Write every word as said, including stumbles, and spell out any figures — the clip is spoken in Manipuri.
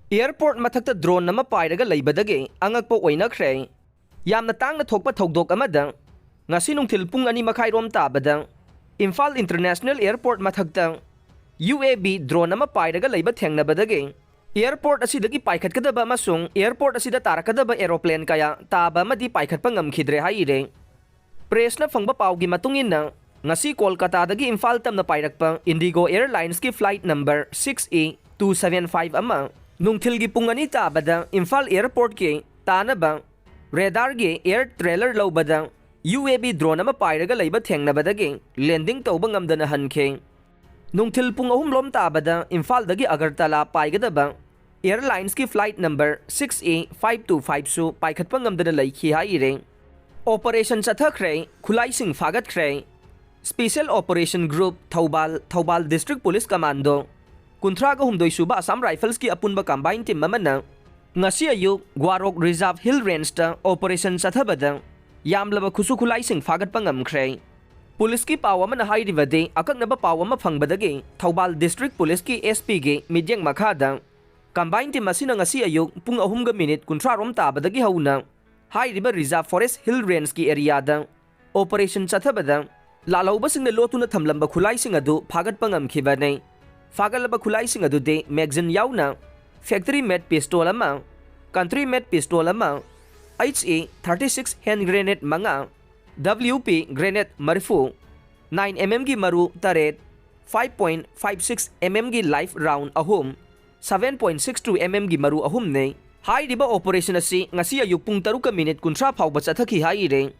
Airport ꯃꯊꯛꯇ drone ꯑꯃ ꯄꯥꯏꯔꯒ ꯂꯩꯕꯗꯒꯤ ꯑꯉꯛꯄ ꯑꯣꯏꯅꯈ꯭ꯔꯦ꯫ ꯌꯥꯝꯅ ꯇꯥꯡꯅ ꯊꯣꯛꯄ ꯊꯧꯗꯣꯛ ꯑꯃꯗ ꯉꯁꯤ ꯅꯨꯡꯊꯤꯜ ꯄꯨꯡ ꯑꯅꯤ ꯃꯈꯥꯏꯔꯣꯝ ꯇꯥꯕꯗ ꯏꯝꯐꯥꯜ International Airport ꯃꯊꯛꯇ U A V drone ꯑꯃ ꯄꯥꯏꯔꯒ ꯂꯩꯕ ꯊꯦꯡꯅꯕꯗꯒꯤ airport ꯑꯁꯤꯗꯒꯤ ꯄꯥꯏꯈꯠꯀꯗꯕ ꯑꯃꯁꯨꯡ airport ꯑꯁꯤꯗ ꯇꯥꯔꯛꯀꯗꯕ aeroplane ꯀꯌꯥ ꯇꯥꯕ ꯑꯃꯗꯤ ꯄꯥꯏꯈꯠꯄ ꯉꯝꯈꯤꯗ꯭ꯔꯦ ꯍꯥꯏꯔꯦ꯫ Pressꯅ ꯐꯪꯕ ꯄꯥꯎꯒꯤ ꯃꯇꯨꯡ ꯏꯟꯅ, ꯉꯁꯤ ꯀꯣꯜꯀꯥꯇꯥꯗꯒꯤ ꯏꯝꯐꯥꯜ ꯇꯝꯅ ꯄꯥꯏꯔꯛꯄ IndiGo Airlinesꯀꯤ flight number six A two seven five ꯑꯃ ꯅꯨꯡꯊꯤꯜꯒꯤ ꯄꯨꯡ ꯑꯅꯤ ꯇꯥꯕꯗ ꯏꯝꯐꯥꯜ airportꯀꯤ ꯇꯥꯅꯕ radarꯒꯤ air trailer ꯂꯧꯕꯗ U A V drone ꯑꯃ ꯄꯥꯏꯔꯒ ꯂꯩꯕ ꯊꯦꯡꯅꯕꯗꯒꯤ landing ꯇꯧꯕ ꯉꯝꯗꯅ ꯍꯟꯈꯤ꯫ ꯅꯨꯡꯊꯤꯜ ꯄꯨꯡ ꯑꯍꯨꯝ ꯂꯣꯝ ꯇꯥꯕꯗ ꯏꯝꯐꯥꯜꯗꯒꯤ ꯑꯒꯔꯇꯂꯥ ꯄꯥꯏꯒꯗꯕ airlinesꯀꯤ flight number six A five two fiveꯁꯨ ꯄꯥꯏꯈꯠꯄ ꯉꯝꯗꯅ ꯂꯩꯈꯤ ꯍꯥꯏꯔꯦ꯫ Operation ꯆꯠꯊꯈ꯭ꯔꯦ, ꯈꯨꯠꯂꯥꯏꯁꯤꯡ ꯐꯥꯒꯠꯈ꯭ꯔꯦ꯫ Special Operation Group Thoubal, Thoubal District Police Commando, ꯀꯨꯟꯊ꯭ꯔꯥꯒ ꯍꯨꯝꯗꯣꯏ ꯁꯨꯕ Assam Riflesꯀꯤ ꯑꯄꯨꯟꯕ combined team ꯑꯃꯅ ꯉꯁꯤ ꯑꯌꯨꯛ ꯒ꯭ꯋꯥꯔꯣꯛ Reserve Hill Rangeꯇ operation ꯆꯠꯊꯕꯗ ꯌꯥꯝꯂꯕ ꯈꯨꯠꯁꯨ ꯈꯨꯠꯂꯥꯏꯁꯤꯡ ꯐꯥꯒꯠꯄ ꯉꯝꯈ꯭ꯔꯦ꯫ Policeꯀꯤ ꯄꯥꯎ ꯑꯃꯅ ꯍꯥꯏꯔꯤꯕꯗꯤ, ꯑꯀꯛꯅꯕ ꯄꯥꯎ ꯑꯃ ꯐꯪꯕꯗꯒꯤ ꯊꯧꯕꯥꯜ District Policeꯀꯤ S Pꯒꯤ ꯃꯤꯠꯌꯦꯡ ꯃꯈꯥꯗ combined team ꯑꯁꯤꯅ ꯉꯁꯤ ꯑꯌꯨꯛ ꯄꯨꯡ ꯑꯍꯨꯝꯒ ꯃꯤꯅꯤꯠ ꯀꯨꯟꯊ꯭ꯔꯥ ꯔꯣꯝ ꯇꯥꯕꯗꯒꯤ ꯍꯧꯅ ꯍꯥꯏꯔꯤꯕ Reserve Forest Hill Rangeꯀꯤ areaꯗ operation ꯆꯠꯊꯕꯗ ꯂꯥꯜꯍꯧꯕꯁꯤꯡꯅ ꯂꯣꯠꯇꯨꯅ ꯊꯝꯂꯝꯕ ꯈꯨꯠꯂꯥꯏꯁꯤꯡ ꯑꯗꯨ ꯐꯥꯒꯠꯄ ꯉꯝꯈꯤꯕꯅꯤ꯫ ꯐꯥꯒꯠꯂꯕ ꯈꯨꯠꯂꯥꯏꯁꯤꯡ ꯑꯗꯨꯗꯤ magazine ꯌꯥꯎꯅ factory made pistol ꯑꯃ, country made pistol ꯑꯃ, H E thirty six hand grenade ꯃꯉꯥ, W P grenade ꯃꯔꯤꯐꯨ, nine M M ꯒꯤ ꯃꯔꯨ ꯇꯔꯦꯠ, five point five six M M ꯒꯤ live round ꯑꯍꯨꯝ, seven point six two M M ꯒꯤ ꯃꯔꯨ ꯑꯍꯨꯝꯅꯤ꯫ ꯍꯥꯏꯔꯤꯕ operation ꯑꯁꯤ ꯉꯁꯤ ꯑꯌꯨꯛ ꯄꯨꯡ ꯇꯔꯨꯛꯀ ꯃꯤꯅꯤꯠ ꯀꯨꯟꯊ꯭ꯔꯥ ꯐꯥꯎꯕ ꯆꯠꯊꯈꯤ ꯍꯥꯏꯔꯤ꯫